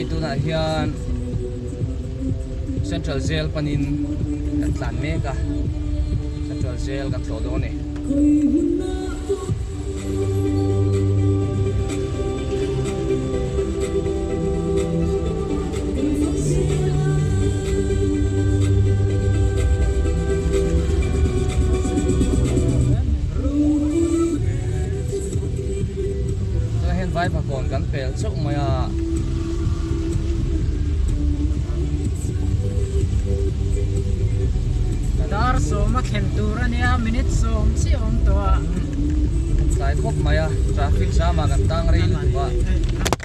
Hei tunah hian Central Jail panin kan tlan mek a, Central Jail kan tlawh dawn a ni. Tunah hian Vaivakawn kan pel chauh mai a. Dar sawma thlen tur a nia, minute sawm chiah a awm tawh a. Tlai khawp mai a, traffic jam ah kan tang rei lutuk a.